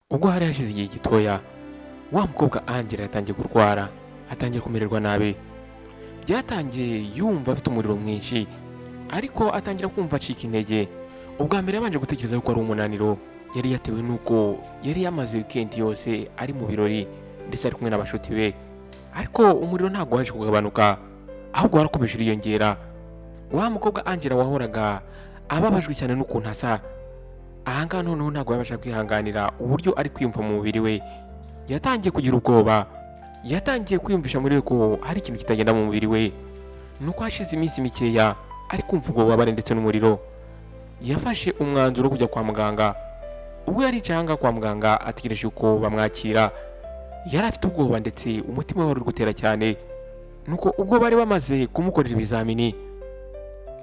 Ubwo hari hashize igihe gitoya, wa mukobwa Angela yatangiye kurwara, atangiye kumererwa nabi. Byatangiye yumva afite umuriro mwinshi, ariko atangira kumva acika intege. Ubwa mbere yabanje gutekereza yuko ari umunaniro yari yatewe n'uko yari yamaze weekend yose ari mu birori ndetse ari kumwe n'abashuti be, ariko umuriro ntabwo waje kugabanuka, ahubwo warakomeje uriyongera. Wa mukobwa Angela wahoraga ababajwe cyane n'ukuntu asa, ahangaha noneho ntabwo yabasha kwihanganira uburyo ari kwiyumva mu mubiri we. Yatangiye kugira ubwoba, yatangiye kwiyumvisha muri we ko hari ikintu kitagenda mu mubiri we. Nuko hashize iminsi mikeya ari kumva ubwo bubabare ndetse n'umuriro, yafashe umwanzuro wo kujya kwa muganga. Ubwo yari yicaye ahangaha kwa muganga ategereje uko bamwakira, yari afite ubwoba ndetse umutima we wari uri gutera cyane. Nuko ubwo bari bamaze kumukorera ibizamini,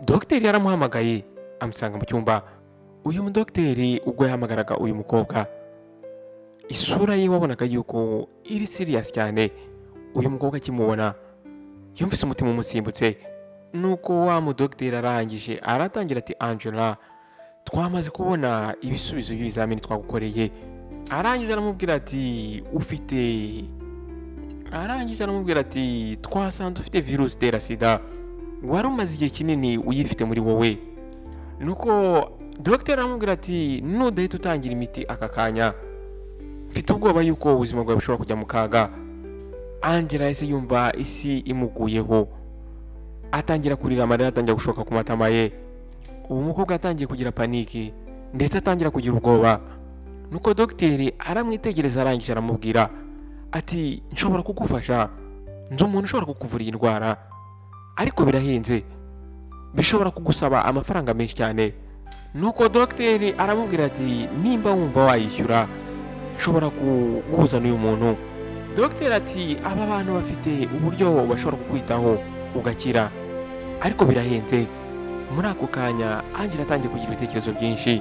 dogiteri yaramuhamagaye amusanga mu cyumba. Uyu mudogiteri ubwo yahamagaraga uyu mukobwa, isura ye wabonaga yuko iri serious cyane. Uyu mukobwa akimubona yumvise umutima umusimbutse. Nuko wa mudogiteri arangije aratangira ati: "Angela, twamaze kubona ibisubizo by'ibizamini twagukoreye." Arangije aramubwira ati: "Ufite", arangije aramubwira ati: "Twasanze ufite virusi itera SIDA, wari umaze igihe kinini uyifite muri wowe." Nuko dogiteri aramubwira ati: "Nudahita utangira imiti aka kanya, mfite ubwoba yuko ubuzima bwawe bushobora kujya mu kaga." Angela yahise yumva isi imuguyeho, atangira kurira, amarira atangira gushoka ku matama ye. Uwo mukobwa yatangiye kugira panic ndetse atangira kugira ubwoba. Nuko dogiteri aramwitegereza, arangije aramubwira ati: "Nshobora kugufasha, nzi umuntu ushobora kukuvura iyi ndwara, ariko birahenze, bishobora kugusaba amafaranga menshi cyane." Nuko dogiteri aramubwira ati: "Nimba wumva wayishyura, nshobora kuguhuza n'uyu muntu." Dogiteri ati: "Aba bantu bafite uburyo bashobora kukwitaho ugakira, ariko birahenze." Muri ako kanya Angela atangiye kugira ibitekerezo byinshi.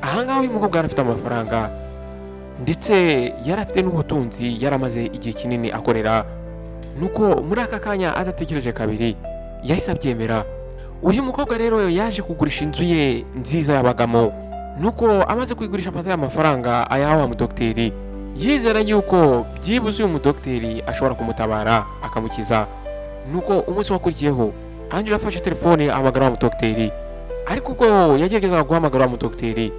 Ahangaha uyu mukobwa yari afite amafaranga ndetse yari afite n'ubutunzi, yari amaze igihe kinini akorera. Nuko muri aka kanya adatekereje kabiri yahise abyemera. Uyu mukobwa rero yaje kugurisha inzu ye nziza yabagamo. Nuko amaze kuyigurisha, afata amafaranga ayaha wa mudogiteri, yizera yuko byibuze uyu mudogiteri ashobora kumutabara akamukiza. Nuko umunsi wakurikiyeho Angela afashe telefone ahamagara wa mudogiteri, ariko ubwo yageragezaga guhamagara wa mudogiteri,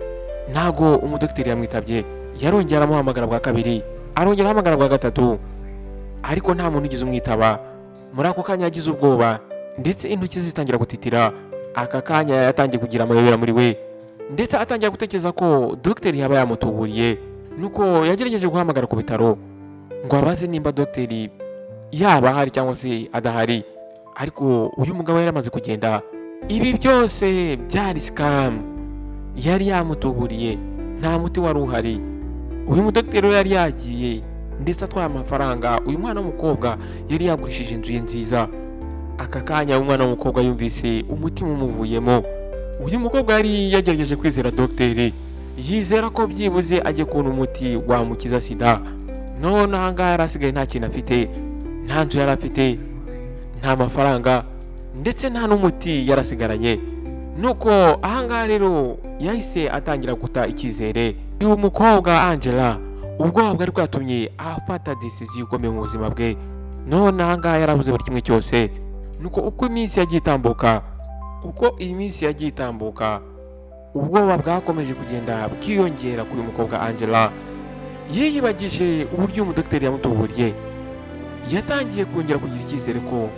ntago umudogiteri yamwitabye. Yarongera aramuhamagara bwa kabiri, arongera ahamagara bwa gatatu, ariko nta muntu ugize umwitaba. Muri ako kanya yagize ubwoba ndetse intoki ze zitangira gutitira. Aka kanya yatangiye kugira amayobera muri we, ndetse atangira gutekereza ko dogiteri yaba yamutuburiye. Nuko yagerageje guhamagara ku bitaro ngo abaze nimba dogiteri yaba ahari cyangwa se adahari, ariko uyu mugabo yari amaze kugenda. Ibi byose byari scam, yari yamutuburiye, nta muti wari uhari. Uyu mudogiteri we yari yagiye ndetse atwaye amafaranga uyu mwana w'umukobwa yari yagurishije inzu ye nziza. Aka kanya umwana w'umukobwa yumvise umutima umuvuyemo. Uyu mukobwa yari yagerageje kwizera dogiteri, yizera ko byibuze agiye kubona umuti wamukiza SIDA. None ahangaha yari asigaye nta kintu afite, nta nzu yari afite, nta mafaranga, ndetse nta n'umuti yarasigaranye. Nuko ahangaha rero yahise atangira guta icyizere. Uyu mukobwa Angela, ubwoba bwari bwatumye afata decision ikomeye mu buzima bwe. None ahangaha yarabuze buri kimwe cyose. Nuko uko iminsi yagiye itambuka, uko iyi minsi yagiye itambuka, ubwoba bwakomeje kugenda bwiyongera kuri uyu mukobwa Angela. Yiyibagije uburyo umudogiteri yamutuburiye, yatangiye kongera kugira icyizere ko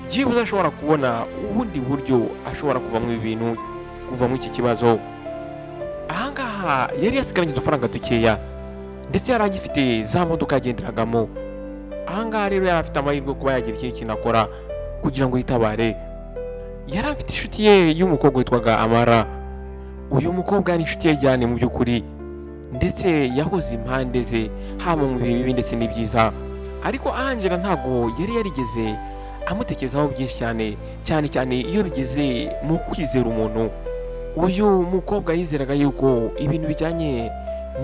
byibuze ashobora kubona ubundi buryo ashobora kuvamo ibi bintu, kuvamo iki kibazo. Ahangaha yari yasigaranye udufaranga dukeya, ndetse yari agifite za modoka yagenderagamo. Ahangaha rero yari afite amahirwe yo kuba yagira ikindi kintu akora kugira ngo yitabare. Yari afite inshuti ye y'umukobwa witwaga Amara. Uyu mukobwa yari inshuti ye cyane mu by'ukuri, ndetse yahoze impande ze haba mu bihe bibi ndetse n'ibyiza. Ariko Angela ntabwo yari yarigeze amutekerezaho byinshi cyane, cyane cyane iyo bigeze mu kwizera umuntu. Uyu mukobwa yizeraga yuko ibintu bijyanye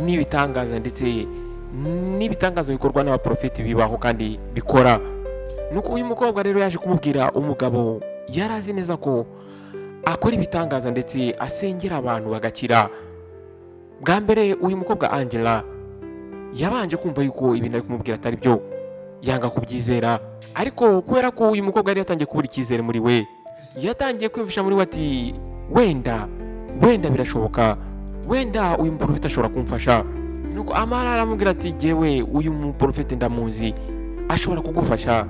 n'ibitangaza ndetse n'ibitangaza bikorwa n'abaprofeti bibaho kandi bikora. Nuko uyu mukobwa rero yaje kumubwira umugabo yari azi neza ko akora ibitangaza ndetse asengera abantu bagakira. Bwa mbere uyu mukobwa Angela Yabanje kumva yuko ibintu ari kumubwira atari byo, yanga kubyizera, ariko kubera ko uyu mukobwa yari yatangiye kubura icyizere muri we, yatangiye kwiyumvisha muri we ati wenda wenda birashoboka, wenda uyu muporofeti ashobora kumfasha. Nuko Amara aramubwira ati jyewe uyu muporofeti ndamuzi, ashobora kugufasha,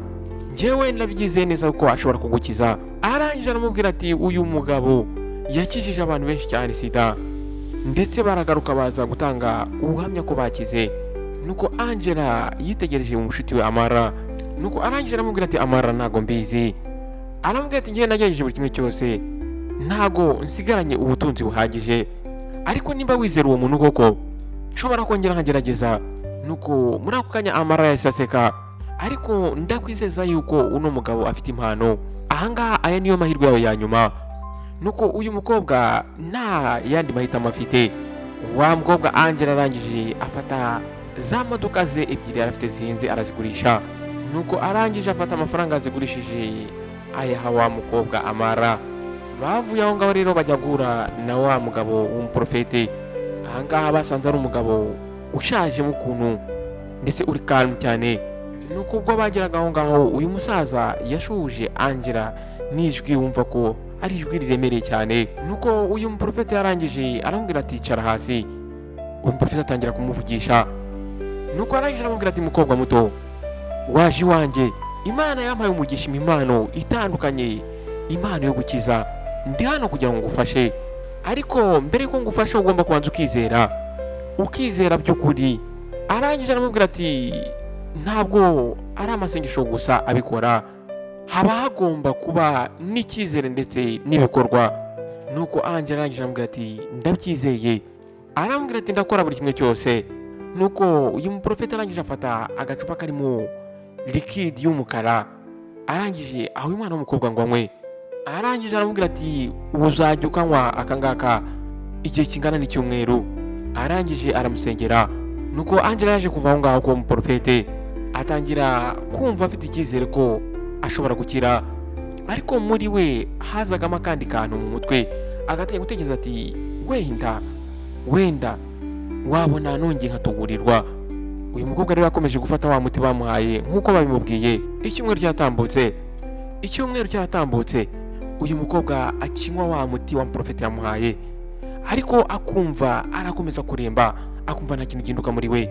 njyewe ndabyizeye neza ko ashobora kugukiza. Arangije aramubwira ati uyu mugabo yakijije abantu benshi cyane sida, ndetse baragaruka baza gutanga ubuhamya ko bakize. Nuko Angela yitegereje umushuti we Amara, nuko arangije aramubwira ati Amara ntago mbizi. Aramubwira ati njyewe nagerageje buri kimwe cyose, ntago nsigaranye ubutunzi buhagije, ariko nimba wizera uwo muntu koko nshobora kongera nkagerageza. Nuko muri ako kanya Amara yahise aseka, ariko ndakwizeza yuko uno mugabo afite impano, ahangaha aya niyo mahirwe yawe ya nyuma. Nuko uyu mukobwa nta yandi mahitamo afite. Wa mukobwa Angela arangije afata za modoka ze ebyiri yari afite zihenze arazigurisha. Nuko arangije afata amafaranga yazigurishije ayaha wa mukobwa Amara. Bavuye aho ngaho rero bajya guhura na wa mugabo w'umuporofeti. Ahangaha basanze ari umugabo ushaje mu kuntu ndetse uri calm cyane. Nuko ubwo bageraga aho ngaho uyu musaza yashuhuje Angela n'ijwi wumva ko ari ijwi riremereye cyane. Nuko uyu muporofeti yarangije aramubwira ati icara hasi. Uyu muporofeti atangira kumuvugisha. Nuko arangije aramubwira ati mukobwa muto, waje iwanjye, Imana yampaye umugisha impano itandukanye, impano yo gukiza, ndi hano kugira ngo ngufashe, ariko mbere yuko ngufasha ugomba kubanza ukizera, ukizera by'ukuri. Arangije aramubwira ati ntabwo ari amasengesho gusa abikora, haba hagomba kuba n'icyizere ndetse n'ibikorwa. Nuko Angela arangije aramubwira ati ndabyizeye. Arambwira ati ndakora buri kimwe cyose. Nuko uyu muporofeti arangije afata agacupa karimo likidi y'umukara, arangije aho uyu mwana w'umukobwa ngo anywe. Arangije aramubwira ati uzajya ukanywa aka ngaka igihe kingana n'icyumweru. Arangije aramusengera. Nuko Angela yaje kuva aho ngaho kuba umuporofete, atangira kumva afite icyizere ko ashobora gukira, ariko muri we hazagamo akandi kantu mu mutwe, agatangira gutekereza ati wenda wenda wabona nongeye nkatuburirwa. Uyu mukobwa rero yakomeje gufata wa muti bamuhaye nk'uko babimubwiye. Icyumweru cyatambutse, icyumweru cyaratambutse, uyu mukobwa akinywa wa muti wa muporofeti yamuhaye, ariko akumva arakomeza kuremba, akumva nta kintu gihinduka muri we.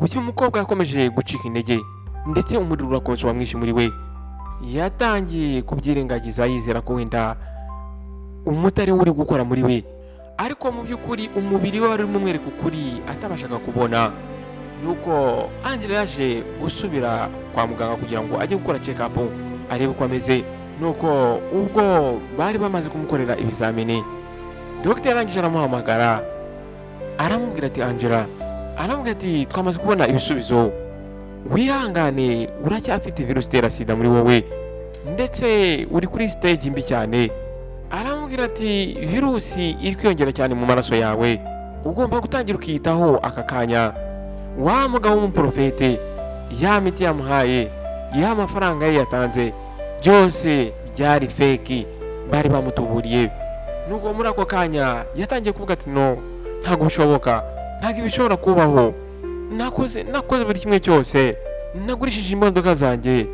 Uyu mukobwa yakomeje gucika intege, ndetse umuriro urakomeza uba mwinshi muri we. Yatangiye kubyirengagiza yizera ko wenda umuti ari we uri gukora muri we, ariko mu by'ukuri umubiri we wari urimo umwereka ukuri atabashaga kubona. Nuko Angela yaje gusubira kwa muganga kugira ngo ajye gukora check up arebe uko ameze. Nuko ubwo bari bamaze kumukorera ibizamini, dogiteri arangije aramuhamagara, aramubwira ati Angela, aramubwira ati twamaze kubona ibisubizo, wihangane uracyafite virusi itera sida muri wowe, ndetse uri kuri stage mbi cyane. Aramubwira ati virusi iri kwiyongera cyane mu maraso yawe, ugomba gutangira ukiyitaho aka kanya. Wa mugabo w'umuporofete, ya miti yamuhaye, ya mafaranga ye yatanze, byose byari fake, bari bamutuburiye. Nubwo muri ako kanya yatangiye kuvuga ati no, ntabwo bishoboka, ntabwo ibishobora kubaho, nakoze nakoze buri kimwe cyose, nagurishije imodoka zanjye,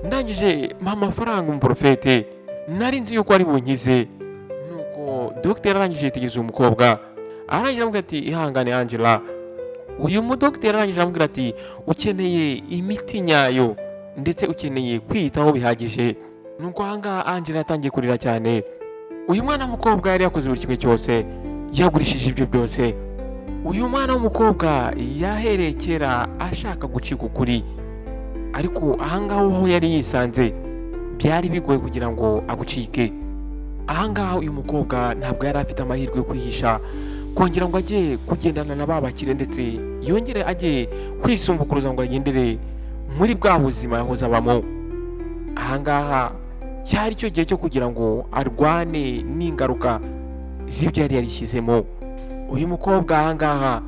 ndangije mpa amafaranga umuporofete, nari nzi yuko ari bunkize. Nuko dogiteri arangije yitegereza uyu mukobwa, arangije aramubwira ati ihangane Angela. Uyu mudogiteri arangije aramubwira ati ukeneye imiti nyayo, ndetse ukeneye kwiyitaho bihagije. Nuko ahangaha Angela yatangiye kurira cyane. Uyu mwana w'umukobwa yari yakoze buri kimwe cyose, yagurishije ibyo byose. Uyu mwana w'umukobwa yahereye kera ashaka gucika ukuri, ariko ahangaha aho yari yisanze byari bigoye kugira ngo agucike. Ahangaha uyu mukobwa ntabwo yari afite amahirwe yo kwihisha, kongera ngo ajye kugendana na ba bakire, ndetse yongere ajye kwisumbukuruza ngo agendere muri bwa buzima yahoze abamo. Ahangaha cyari cyo gihe cyo kugira ngo arwane n'ingaruka z'ibyo yari yarishyizemo. Uyu mukobwa ahangaha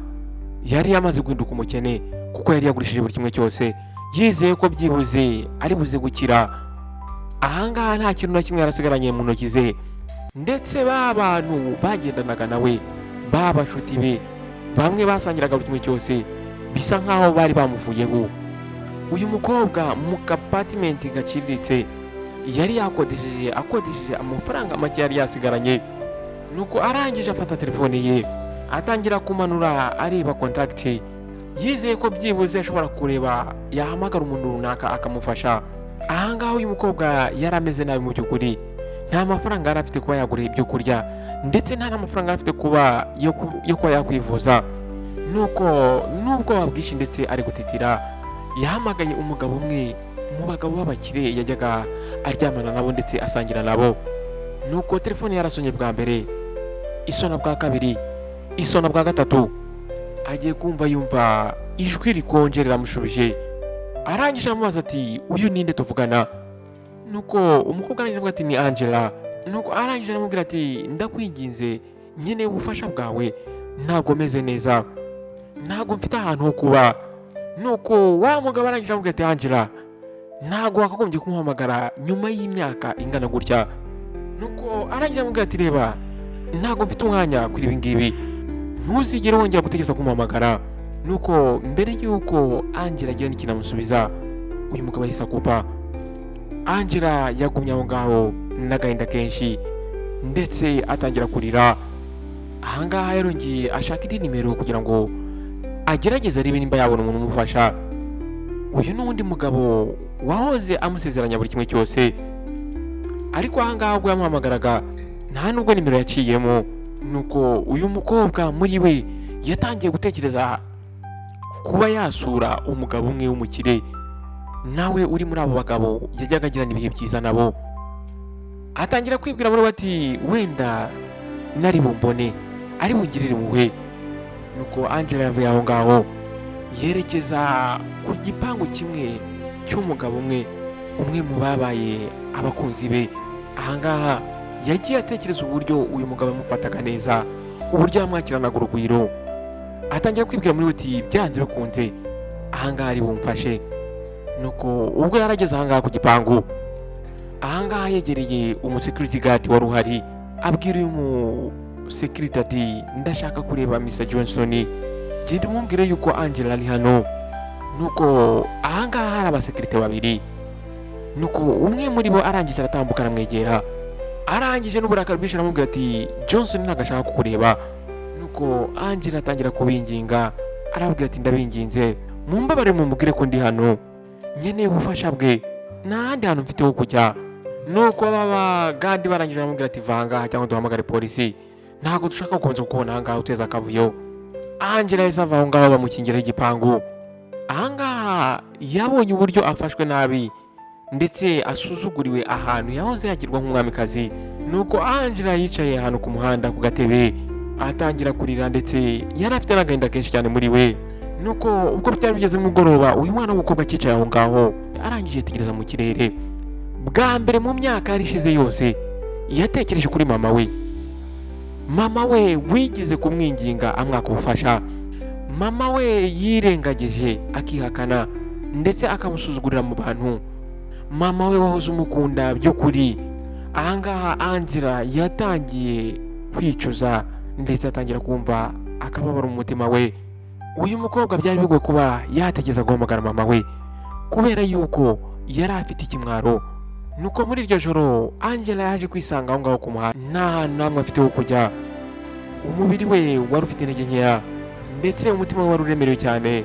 yari yamaze guhinduka umukene, kuko yari yagurishije buri kimwe cyose, yizeye ko byibuze ari buze gukira. Ahangaha nta kintu na kimwe yarasigaranye mu ntoki ze, ndetse ba bantu bagendanaga nawe, ba bashuti be, bamwe basangiraga buri kimwe cyose, Bisa nkaho bari bamuvuyeho. Uyu mukobwa mu ka apartment gaciriritse yari yakodesheje, akodesheje amafaranga make yari yasigaranye. Nuko arangije afata telefone ye, atangira kumanura areba contact, yizeye ko byibuze ashobora kureba yahamagara umuntu runaka akamufasha. Ahangaha uyu mukobwa yari ameze nabi mu by'ukuri. Nta mafaranga yari afite kuba yagura ibyo kurya, ndetse nta n'amafaranga yari afite kuba yo kuba yakwivuza. Nuko n'ubwoba bwinshi ndetse ari gutitira, yahamagaye umugabo umwe mu bagabo b'abakire yajyaga aryamana nabo ndetse asangira nabo. Nuko telefone yarasonye bwa mbere, isona bwa kabiri, isona bwa gatatu. Agiye kumva yumva ijwi rikonje riramushubije. Arangije aramubaza ati: "Uyu ninde tuvugana?" Nuko umukobwa arangije avuga ati: "Ni Angela." Nuko arangije aramubwira ati: "Ndakwinginze, nkeneye ubufasha bwawe, ntabwo meze neza, ntabwo mfite ahantu ho kuba." Nuko wa mugabo arangije aramubwira ati: "Angela, ntabwo wakagombye kumuhamagara nyuma y'imyaka ingana gutya." Nuko arangije aramubwira ati: "Reba, ntabwo mfite umwanya kuri ibi ngibi, ntuzigere wongera gutekereza kumuhamagara." Nuko mbere y'uko Angela agira n'ikintu amusubiza, uyu mugabo ahise akupa. Angela yagumye aho ngaho n'agahinda kenshi ndetse atangira kurira. Ahangaha yarongeye ashaka indi nimero kugira ngo agerageze arebe nimba yabona umuntu umufasha. Uyu ni undi mugabo wahoze amusezeranya buri kimwe cyose, ariko ahangaha ubwo yamuhamagaraga nta nubwo nimero yaciyemo. Nuko uyu mukobwa muri we yatangiye gutekereza kuba yasura umugabo umwe w'umukire nawe uri muri abo bagabo yajyaga agirana ibihe byiza nabo. Atangira kwibwira muri we ati: "Wenda nari bumbone, ari bungirire impuhwe." Nuko Angela yavuye aho ngaho yerekeza ku gipangu kimwe cy'umugabo umwe, umwe mu babaye abakunzi be. Ahangaha yagiye atekereza uburyo uyu mugabo yamufataga neza, uburyo yamwakiranaga urugwiro. Atangira kwibwira muri we ati: "Byanze bikunze ahangaha ari bumfashe." Nuko ubwo yarageze ahangaha ku gipangu, ahangaha yegereye umu security guard wari uhari, abwira uyu mu security ati: "Ndashaka kureba Mr Johnson, genda umubwire yuko Angela ari hano." Nuko ahangaha hari abasekirite babiri. Nuko umwe muri bo arangije aratambuka, aramwegera, arangije n'uburakari bwinshi aramubwira ati: "Johnson ntabwo ashaka kukureba." Nuko Angela atangira kubinginga, arababwira ati: "Ndabinginze, mumbabare mumubwire ko ndi hano, nkeneye ubufasha bwe, nta handi hantu mfite ho kujya." Nuko baba gandi barangije baramubwira ati: "Va ahangaha cyangwa duhamagare polisi, ntabwo dushaka gukomeza kukubona ahangaha uteza akavuyo." Angela yahise ava aho ngaho, bamukingiraho igipangu. Ahangaha yabonye uburyo afashwe nabi ndetse asuzuguriwe ahantu yahoze yakirwa nk'umwamikazi. Nuko Angela yicaye ahantu ku muhanda ku gatebe, atangira kurira, ndetse yari afite n'agahinda kenshi cyane muri we. Nuko ubwo byari bigeze mugoroba, uyu mwana w'umukobwa akicaye aho ngaho, arangije yitegereza mu kirere. Bwa mbere mu myaka yari ishize yose yatekereje kuri mama we, mama we wigeze kumwinginga amwaka ubufasha, mama we yirengagije akihakana ndetse akamusuzugurira mu bantu, mama we wahoze umukunda by'ukuri. Ahangaha Angela yatangiye kwicuza ndetse atangira kumva akababaro mu mutima we. Uyu mukobwa byari bigoye kuba yategeza guhamagara mama we kubera yuko yari afite ikimwaro. Nuko muri iryo joro Angela yaje kwisanga aho ngaho ku muhanda, nta hantu n'hamwe afite ho kujya. Umubiri we wari ufite intege nkeya ndetse umutima we wari uremerewe cyane.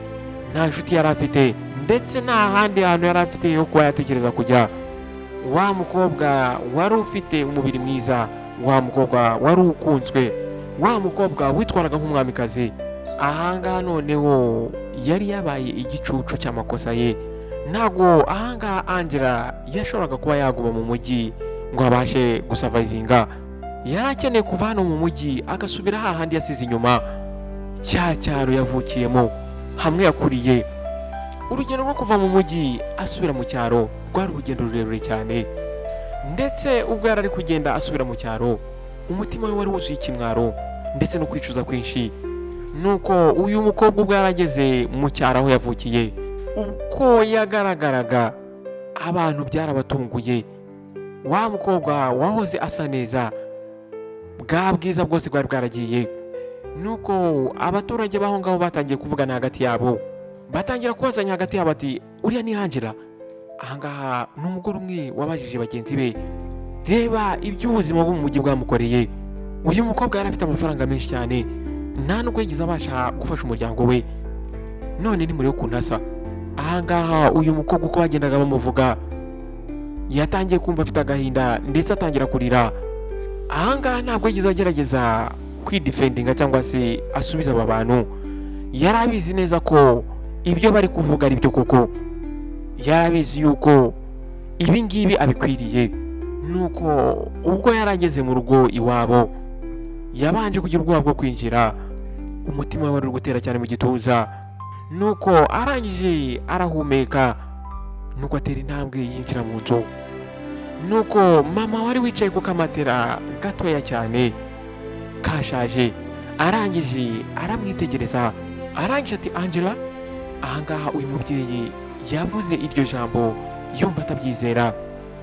Nta nshuti yari afite ndetse nta handi hantu yari afite ho kuba yatekereza kujya. Wa mukobwa wari ufite umubiri mwiza, wa mukobwa wari ukunzwe, wa mukobwa witwaraga nk'umwamikazi, ahangaha noneho yari yabaye igicucu cy'amakosa ye. Ntabwo ahangaha Angela yashoboraga kuba yaguma mu mujyi ngo abashe gusurvivinga. Yari akeneye kuva hano mu mujyi agasubira hahandi yasize inyuma, cya cyaro yavukiyemo, hamwe yakuriye. Urugendo rwo kuva mu mujyi asubira mu cyaro rwari urugendo rurerure cyane, ndetse ubwo yari ari kugenda asubira mu cyaro, umutima we wari wuzuye ikimwaro ndetse no kwicuza kwinshi. Nuko uyu mukobwa ubwo yari ageze mu cyaro aho yavukiye, uko yagaragaraga abantu byarabatunguye. Wa mukobwa wahoze asa neza, bwa bwiza bwose bwari bwaragiye. Nuko abaturage b'aho ngaho batangiye kuvugana hagati yabo. Batangira kubazanya hagati yabo ati: "Uriya ni Angela?" Ahangaha ni umugore umwe wabajije bagenzi be. Reba iby'ubuzima bwo mu mujyi bwamukoreye. Uyu mukobwa yari afite amafaranga menshi cyane, nta nubwo yigeze abasha gufasha umuryango we, none ni murebe ukuntu asa. Ahangaha uyu mukobwa, uko bagendaga bamuvuga, yatangiye kumva afite agahinda ndetse atangira kurira. Ahangaha ntabwo yigeze agerageza kwidefendinga cyangwa se asubiza aba bantu. Yari abizi neza ko ibyo bari kuvuga ari byo koko, yari abizi yuko ibi ngibi abikwiriye. Nuko ubwo yari ageze mu rugo iwabo, yabanje kugira ubwoba bwo kwinjira, umutima we wari uri gutera cyane mu gituza. Nuko arangije arahumeka, nuko atera intambwe yinjira mu nzu. Nuko mama wari wicaye ku kamatera gatoya cyane kashaje, arangije aramwitegereza, arangije ati: "Angela?" Ahangaha uyu mubyeyi yavuze iryo jambo yumva atabyizera.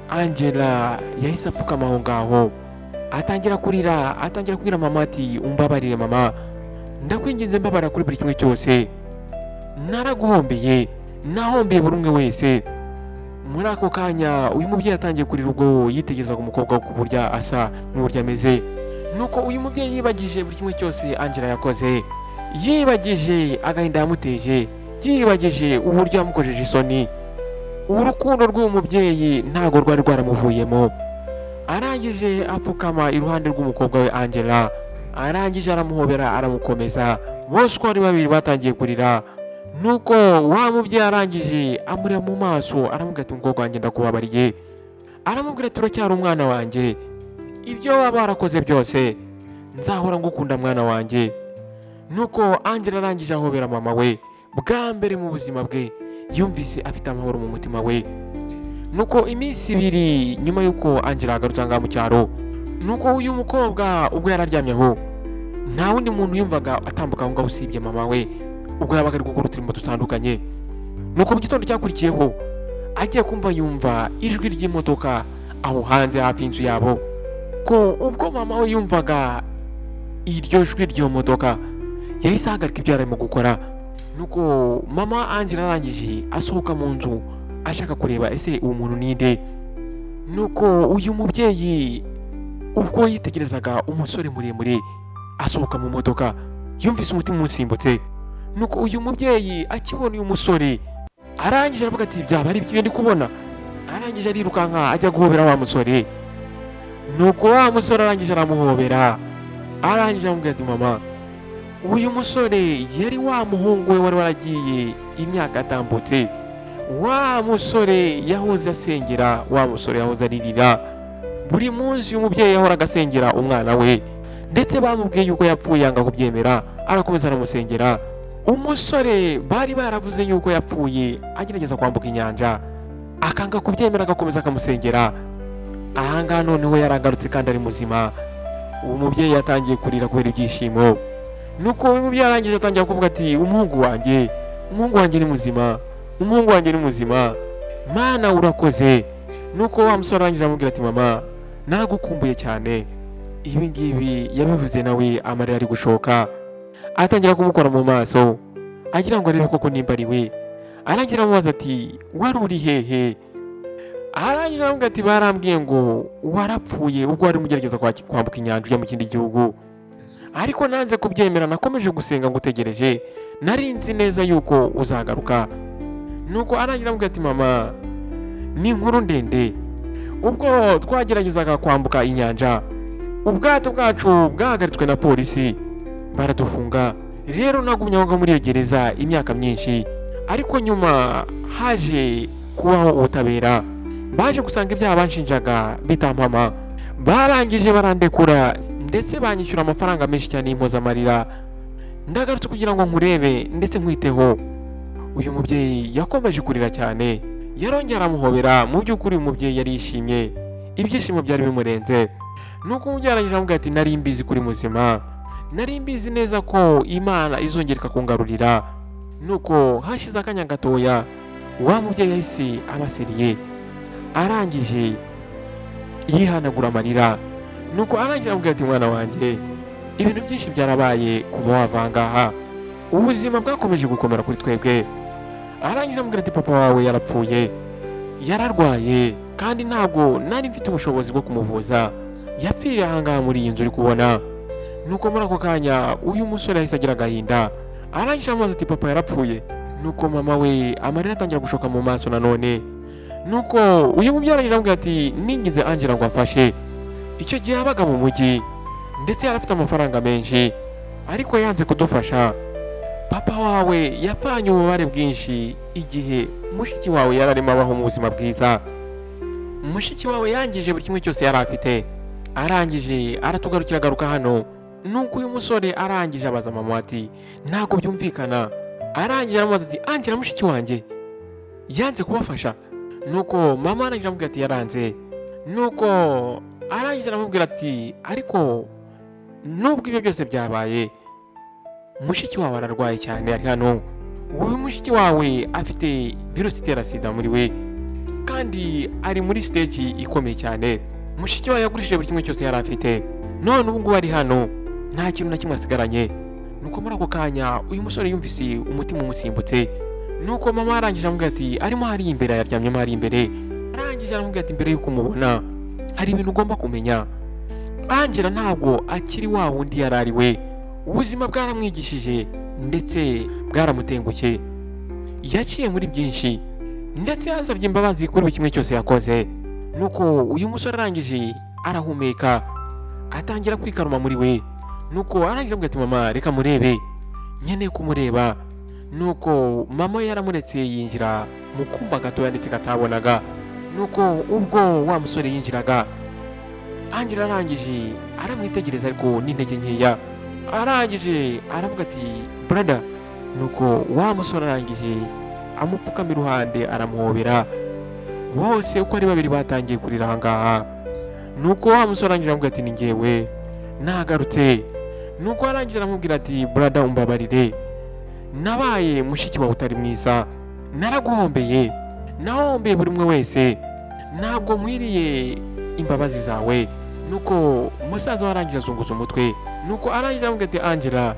Angela yahise apfukama aho ngaho, atangira kurira, atangira kubwira mama ati: "Umbabarire mama, ndakwinginze, mbabara kuri buri kimwe cyose. Naraguhombeye, nahombeye buri umwe wese." Muri ako kanya uyu mubyeyi atangiye kurira ubwo yitegerezaga umukobwa we ku buryo asa n'uburyo ameze. Nuko uyu mubyeyi yibagije buri kimwe cyose Angela yakoze, yibagije agahinda yamuteje, yibagije uburyo yamukojeje isoni. Urukundo rw'uyu mubyeyi ntabwo rwari rwaramuvuyemo. Arangije apfukama iruhande rw'umukobwa we Angela, arangije aramuhobera, aramukomeza. Bose uko ari babiri batangiye kurira. Nuko wa mubyeyi arangije amureba mu maso, aramubwira ati: "Umukobwa wanjye, ndakubabariye." Aramubwira ati: "Uracyari umwana wanjye, ibyo waba warakoze byose nzahora ngukunda, mwana wanjye." Nuko Angela arangije ahobera mama we. Bwa mbere mu buzima bwe yumvise afite amahoro mu mutima we. Nuko iminsi 2 nyuma y'uko Angela agarutse aha ngaha mu cyaro, nuko uyu mukobwa ubwo yari aryamye aho, nta wundi muntu yumvaga atambuka aho ngaho usibye mama we, ubwo yabaga ari gukora uturimo dutandukanye. Nuko mu gitondo cyakurikiyeho agiye kumva yumva ijwi ry'imodoka aho hanze hafi y'inzu yabo. Ko ubwo mama we yumvaga iryo jwi ry'iyo modoka, yahise ahagarika ibyo yari arimo gukora. Nuko mama Angela arangije asohoka mu nzu ashaka kureba ese uwo muntu ninde. Nuko uyu mubyeyi ubwo yitegerezaga umusore muremure asohoka mu modoka, yumvise umutima umusimbutse. Nuko uyu mubyeyi akibona uyu musore, arangije aravuga ati: "Byaba ari ibyo ndi kubona?" Arangije arirukanka ajya guhobera wa musore. Nuko wa musore arangije aramuhobera, arangije aramubwira ati: "Mama." Uyu musore yari wa muhungu we wari waragiye imyaka yatambutse, wa musore yahoze asengera, wa musore yahoze aririra buri munsi. Uyu mubyeyi yahoraga asengera umwana we, ndetse bamubwiye yuko yapfuye yanga kubyemera, arakomeza aramusengera. Umusore bari baravuze yuko yapfuye agerageza kwambuka inyanja, akanga kubyemera, agakomeza akamusengera. Ahangaha noneho yaragarutse kandi ari muzima. Uwo mubyeyi yatangiye kurira kubera ibyishimo. Nuko uyu mubyeyi arangije atangira kuvuga ati: "Umuhungu wanjye, umuhungu wanjye ni muzima, umuhungu wanjye ni muzima, Mana urakoze." Nuko wa musore arangije aramubwira ati: "Mama, naragukumbuye cyane." Ibi ngibi yabivuze nawe amarira ari gushoka, atangira kumukora mu maso agira ngo arebe koko nimba ari we. Arangira aramubaza ati: "Wari uri hehe?" Arangira aramubwira ati: "Barambwiye ngo warapfuye ubwo wari mugerageza kwambuka inyanja ujya mu kindi gihugu, ariko nanze kubyemera, nakomeje gusenga ngutegereje, nari nzi neza yuko uzagaruka." Nuko arangira aramubwira ati: "Mama, ni inkuru ndende. Ubwo twageragezaga kwambuka inyanja, ubwato bwacu bwahagaritswe na polisi baradufunga. Rero nagumye aho ngaho muri iyo gereza imyaka myinshi, ariko nyuma haje kubaho ubutabera. Baje gusanga ibyaha banshinjaga bitampama, barangije barandekura, ndetse banyishyura amafaranga menshi cyane y'impozamarira. Ndagarutse kugira ngo nkurebe ndetse nkwiteho." Uyu mubyeyi yakomeje kurira cyane, yarongera aramuhobera. Mu by'ukuri uyu mubyeyi yarishimye, ibyishimo byari bimurenze. Nuko umubyeyi arangije aramubwira ati: "Nari mbizi kuri muzima, nari mbizi neza ko Imana izongera ikakungarurira." Nuko hashize akanya gatoya, wa mubyeyi yahise abaseriye, arangije yihanagura amarira. Nuko arangira aramubwira ati: "Mwana wanjye, ibintu byinshi byarabaye kuva wava aha ngaha, ubuzima bwakomeje gukomera kuri twebwe." Arangije amubwira ati: "Papa wawe yarapfuye, yararwaye, kandi ntabwo nari mfite ubushobozi bwo kumuvuza. Yapfiriye ahangaha muri iyi nzu uri kubona." Nuko muri ako kanya uyu musore yahise agira agahinda. Arangije amubaza ati: "Papa yarapfuye?" Nuko mama we amarira atangira gushoka mu maso nanone. Nuko uyu mubyeyi arangije amubwira ati: "Ningize Angela ngo amfashe. Icyo gihe yabaga mu mujyi, ndetse yari afite amafaranga menshi, ariko yanze kudufasha. Papa wawe yapfanye ububabare bwinshi igihe mushiki wawe yari arimo abaho mu buzima bwiza. Mushiki wawe yangije buri kimwe cyose yari afite, arangije aratugarukira, agaruka hano." Nuko uyu musore arangije abaza mama ati: "Ntabwo byumvikana." Arangije aramubaza ati: "Angela mushiki wanjye yanze kubafasha?" Nuko mama arangije aramubwira ati: "Yaranze." Nuko arangije aramubwira ati: "Ariko nubwo ibyo byose byabaye, mushiki wawe ararwaye cyane, ari hano. Uyu mushiki wawe afite virusi itera sida muri we, kandi ari muri stage ikomeye cyane. Mushiki wawe yagurishije buri kimwe cyose yari afite, none ubu ngubu ari hano, nta kintu na kimwe asigaranye." Nuko muri ako kanya uyu musore yumvise umutima umusimbutse. Nuko mama arangije aramubwira ati: "Arimo hariya imbere, yaryamyemo hari imbere." Arangije aramubwira ati: "Mbere y'uko umubona, hari ibintu ugomba kumenya. Angela ntabwo akiri wa wundi yari ari we. Ubuzima bwaramwigishije, ndetse bwaramutengushye. Yaciye muri byinshi, ndetse yansabye imbabazi kuri buri kimwe cyose yakoze." Nuko uyu musore arangije arahumeka, atangira kwikaruma muri we. Nuko arangije aramubwira ati: "Mama, reka murebe, nkeneye kumureba." Nuko mama we yaramuretse, yinjira mu kumba gatoya ndetse katabonaga. Nuko ubwo wa musore yinjiraga, Angela arangije aramwitegereza, ariko n'intege nkeya. Arangije aravuga ati: "Brother." Nuko wa musore arangije amupfukama iruhande, aramuhobera. Bose uko ari babiri batangiye kurira ahangaha. Nuko wa musore arangije aramubwira ati: "Ni njyewe, nagarutse." Nuko arangije aramubwira ati: "Brother, umbabarire, nabaye mushiki wawe utari mwiza. Naraguhombeye, nahombeye buri umwe wese. Ntabwo nkwiriye imbabazi zawe." Nuko umusaza we arangije azunguza umutwe. Nuko arangije aramubwira ati: "Angela,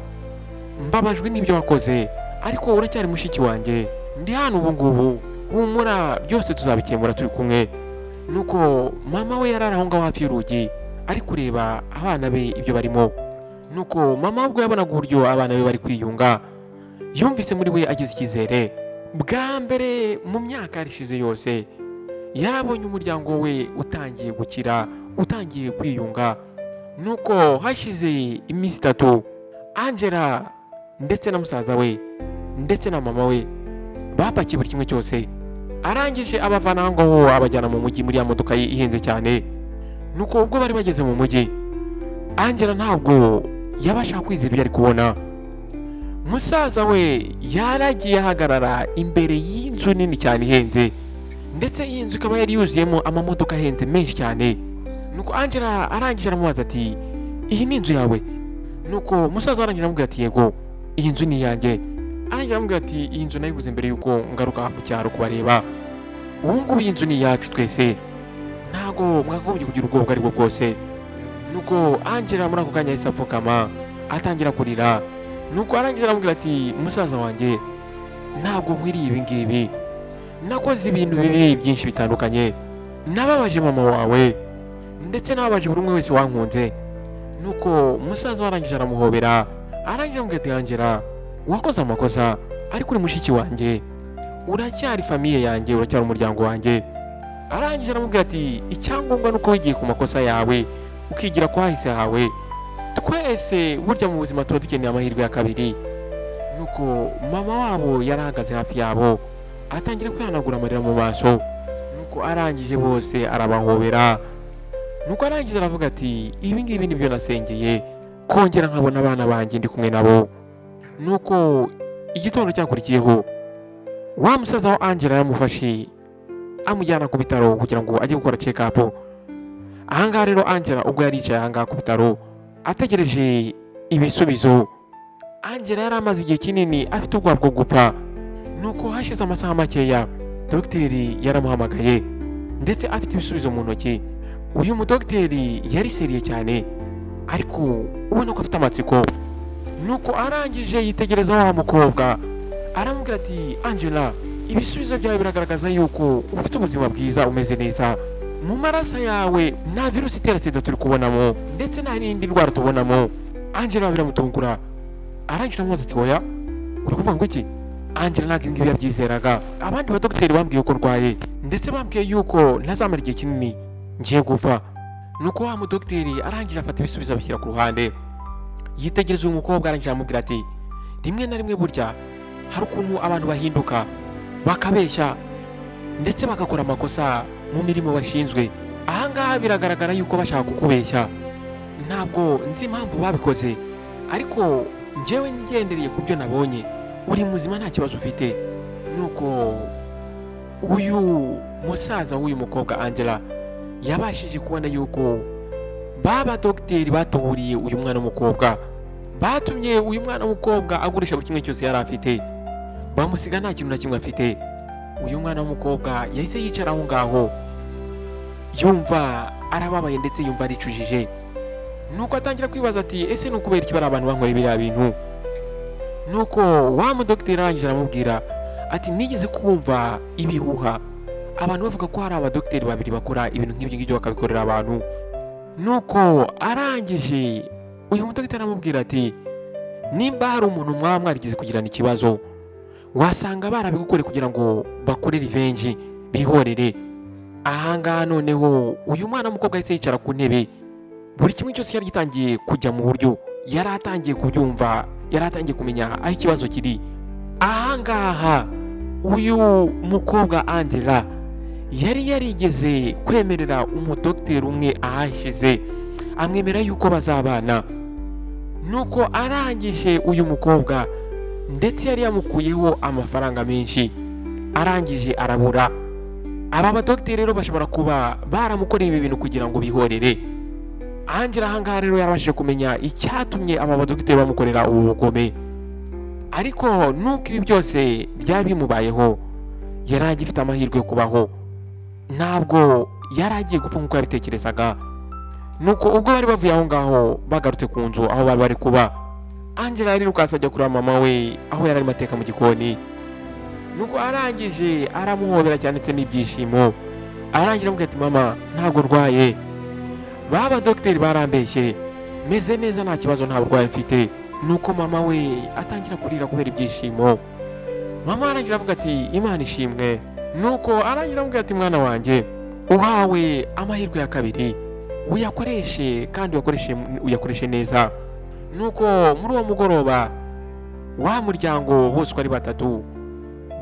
mbabajwe n'ibyo wakoze, ariko uracyari mushiki wanjye. Ndi hano ubu ngubu, humura, byose tuzabikemura turi kumwe." Nuko mama we yari ari aho ngaho hafi y'urugi, ari kureba abana be ibyo barimo. Nuko mama ubwo yabonaga uburyo abana be bari kwiyunga, yumvise muri we agize icyizere. Bwa mbere mu myaka ishize yose yarabonye umuryango we utangiye gukira, utangiye kwiyunga. Nuko hashize iminsi 3, Angela ndetse na musaza we ndetse na mama we bapakiye buri kimwe cyose. Arangije abavana aho ngaho, abajyana mu mujyi muri ya modoka ye ihenze cyane. Nuko ubwo bari bageze mu mujyi, Angela ntabwo yabasha kwizera ibyo ari kubona. Musaza we yaragiye ahagarara imbere y'inzu nini cyane ihenze, ndetse iyi nzu ikaba yari yuzuyemo amamodoka ahenze menshi cyane. Nuko Angela arangije aramubaza ati: "Iyi ni inzu yawe?" Nuko musaza arangije aramubwira ati: "Yego, iyi nzu ni iyanjye." Arangije aramubwira ati: "Iyi nzu nayiguze mbere y'uko ngaruka mu cyaro kubareba. Ubu ngubu iyi nzu ni iyacu twese, ntago mwakagombye kugira ubwoba ubwo aribwo bwose." Nuko Angela muri ako kanya yahise apfukama, atangira kurira. Nuko arangije aramubwira ati: "Musaza wanjye, ntabwo nkwiriye ibi ngibi. Nakoze ibintu bibi byinshi bitandukanye, nababaje mama wawe, ndetse nababaje buri umwe wese wankunze." Nuko musaza we arangije aramuhobera, arangije aramubwira ati: "Angela, wakoze amakosa, ariko uri mushiki wanjye, uracyari famille yanjye, uracyari umuryango wanjye." Arangije aramubwira ati: "Icyangombwa ni uko wigiye ku makosa yawe, ukigira ku hahise hawe. Twese burya mu buzima tuba dukeneye amahirwe ya kabiri." Nuko mama wabo yari ahagaze hafi yabo, atangira kwihanagura amarira mu maso. Nuko arangije bose arabahobera. Nuko arangije aravuga ati: "Ibi ngibi nibyo nasengeye, kongera nkabona abana banjye ndi kumwe nabo." Nuko igitondo cyakurikiyeho, wa musaza wa Angela yaramufashe, amujyana ku bitaro kugira ngo ajye gukora check up. Ahangaha rero Angela ubwo yari yicaye ahangaha ku bitaro ategereje ibisubizo, Angela yari amaze igihe kinini afite ubwoba bwo gupfa. Nuko hashize amasaha makeya, dogiteri yaramuhamagaye, ndetse afite ibisubizo mu ntoki. Uyu mudogiteri yari sérieux cyane, ariko ubona ko afite amatsiko. Nuko arangije yitegereza wa mukobwa, aramubwira ati: "Angela." Ibisubizo byawe biragaragaza yuko ufite ubuzima bwiza, umeze neza. Mu maraso yawe nta virusi itera sida turi kubonamo, ndetse nta n'indi ndwara tubonamo." Angela biramutungura, arangije aramubaza ati: "Oya, uri kuvuga ngo iki?" Angela ntabwo ibi ngibi yabyizeraga. "Abandi badogiteri bambwiye ko ndwaye, ndetse bambwiye yuko ntazamara igihe kinini, ngiye gupfa." Nuko wa mudogiteri arangije afata ibisubizo abishyira ku ruhande, yitegereza uyu mukobwa, arangije aramubwira ati: "Rimwe na rimwe burya hari ukuntu abantu bahinduka, bakabeshya, ndetse bagakora amakosa mu mirimo bashinzwe. Ahangaha biragaragara yuko bashaka kukubeshya. Ntabwo nzi impamvu babikoze, ariko njyewe ngendereye ku byo nabonye, uri muzima, nta kibazo ufite." Nuko uyu musaza w'uyu mukobwa Angela yabashije kubona yuko baba dogiteri batuburiye uyu mwana w'umukobwa, batumye uyu mwana w'umukobwa agurisha buri kimwe cyose yari afite, bamusiga nta kintu na kimwe afite. Uyu mwana w'umukobwa yahise yicara aho ngaho, yumva arababaye, ndetse yumva aricujije. Nuko atangira kwibaza ati: "Ese ni ukubera iki bari abantu bankorera biriya bintu?" Nuko wa mudogiteri arangije aramubwira ati: "Nigeze kumva ibihuha, abantu bavuga ko hari abadogiteri babiri bakora ibintu nk'ibyo ngibyo, bakabikorera abantu." Nuko arangije uyu mudogiteri aramubwira ati: "Nimba hari umuntu mwaba mwarigeze kugirana ikibazo, wasanga barabigukoreye kugira ngo bakore revenge, bihorere." Ahangaha noneho uyu mwana w'umukobwa yahise yicara ku ntebe. Buri kimwe cyose cyari gitangiye kujya mu buryo, yari atangiye kubyumva, yari atangiye kumenya aho ikibazo kiri. Ahangaha uyu mukobwa Angela yari yarigeze kwemerera umudogiteri umwe ahashize, amwemera yuko bazabana. Nuko arangije uyu mukobwa, ndetse yari yamukuyeho amafaranga menshi, arangije arabura. Aba badogiteri rero bashobora kuba baramukoreye ibi bintu kugira ngo bihorere. Angela ahangaha rero yarabashije kumenya icyatumye aba badogiteri bamukorera ubu bugome. Ariko nuko ibi byose byari bimubayeho, yari agifite amahirwe yo kubaho, ntabwo yari agiye gupfa nk'uko yabitekerezaga. Nuko ubwo bari bavuye aho ngaho, bagarutse ku nzu aho bari bari kuba, Angela yarirukanse ajya kureba mama we aho yari arimo ateka mu gikoni. Nuko arangije aramuhobera cyane ndetse n'ibyishimo, arangira aramubwira ati: "Mama, ntabwo ndwaye. Baba dogiteri barambeshye, meze neza, nta kibazo, nta burwayi mfite." Nuko mama we atangira kurira kubera ibyishimo. Mama arangira avuga ati: "Imana ishimwe." Nuko arangira avuga ati: "Mwana wanjye, uhawe amahirwe ya kabiri, uyakoreshe kandi uyakoreshe neza." Nuko muri uwo mugoroba wa muryango bose uko ari batatu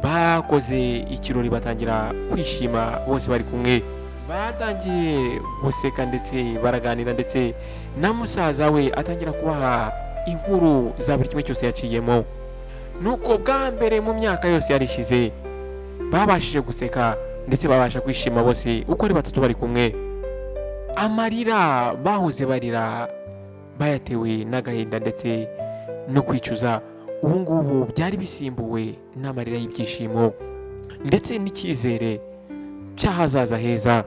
bakoze ikirori, batangira kwishima bose bari kumwe, batangiye guseka ndetse baraganira, ndetse na musaza we atangira kubaha inkuru za buri kimwe cyose yaciyemo. Nuko bwa mbere mu myaka yose yarishize babashije guseka, ndetse babasha kwishima bose uko ari batatu bari kumwe. Amarira bahoze barira bayatewe n'agahinda ndetse no kwicuza, ubu ngubu byari bisimbuwe n'amarira y'ibyishimo ndetse n'icyizere cy'ahazaza heza.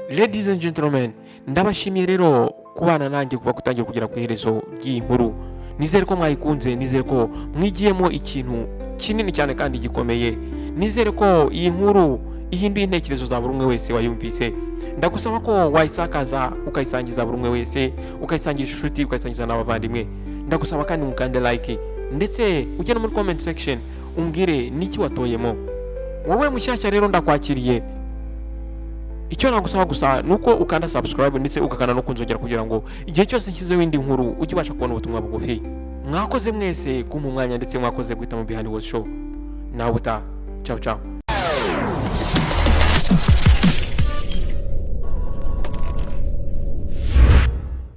Ladies and gentlemen, ndabashimiye rero kubana nanjye kuva gutangira kugera ku iherezo ry'iyi nkuru. Nizere ko mwayikunze, nizere ko mwigiyemo ikintu kinini cyane kandi gikomeye, nizere ko iyi nkuru ihinduye intekerezo za buri umwe wese wayumvise. Ndagusaba ko wayisakaza, ukayisangiza buri umwe wese, ukayisangiza inshuti, ukayisangiza n'abavandimwe. Ndagusaba kandi mukande like, ndetse ujye no muri comment section umbwire n'iki watoyemo. Wowe mushyashya rero, ndakwakiriye. Icyo nagusaba gusa ni uko ukanda subscribe, ndetse ugakanda no kunzogera, kugira ngo igihe cyose nshyizeho indi nkuru ujye ubasha kubona ubutumwa bugufi. Mwakoze mwese kumpa umwanya, ndetse mwakoze guhita mu Behind the Show. Nawe utaha, ciao ciao.